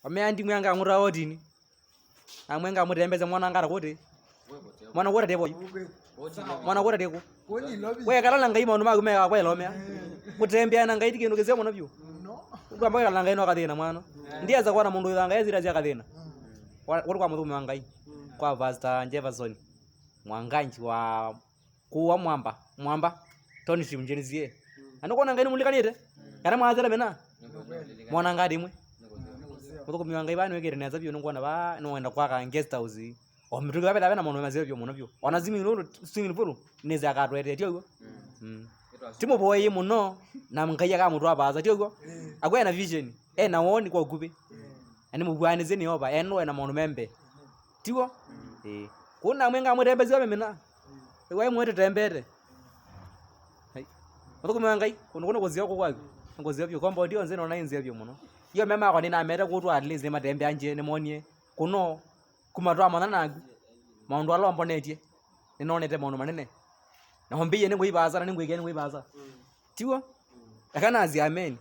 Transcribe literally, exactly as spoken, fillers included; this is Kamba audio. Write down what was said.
Omea ndimwe anga ng'ũta otini. Amwe ngamũtembesya mwana ngara kũtĩ. Mwana kũta tĩvo. Mwana kũta tĩkũ. Wekala na Ngai maũndũ maku mega kwa ilomea. Kũtembea na Ngai ti kĩndũ kĩseo mũno vyũ. Kwamba wekala na Ngai no kathĩna mwana. Ndiasa kuona mũndũ wĩtha Ngai zira cia kathĩna. Wa- Kũrĩ kwa mũthũkũmi wa Ngai. Kwa Pastor Jefferson Mwanganji wa Kũa Mwamba, Mwamba, Tony Shim Jenny Zie. Na nũkwona Ngai nĩmũlikanĩte? Kana mwathera mena? Mona ngati imwe. Mũthũkũmi wa Ngai vaa nĩwĩkĩte nesa vyũ, nĩkwona vaa nĩwenda kwaka guest house. O mĩtũkĩ vavethave na maũndũ maseo vyũ mũno vyũ. Ona swimming pool, swimming pool nĩsĩ akatwetete ũguo. Mm. Ti mũvoyei mũno, na Ngai akamũtwaa vaasa, ti ũguo? Akwĩ ena vision, ena woni kwa ũkuvĩ. Na nĩmũvuanĩsye nĩ ova, eno ena maũndũ me mbee. Tiw'o? Ĩĩ. Kũu namwe ngamũtembesya mĩmĩna. Ĩwai mwete tembete. Hai. Mũthũkũmi wa Ngai, kũndũ kũu nĩ kũseo kũu kwaku. Nĩ kũseo vyũ. Compound ĩyo nzeo nĩ nzeo vyũ mũno. Iyo mema makwa nĩnamete kũtwa at least nĩmatembea nje nĩmonie. Kũno, kuma twamana naku. Maũndũ ala ũmbonetye. Nĩnonete maũndũ manene. Na ũmbĩie nĩngũi vaasa, na nĩngwĩkĩa nĩngũi vaasa. Tiw'o? Eka nasye amen.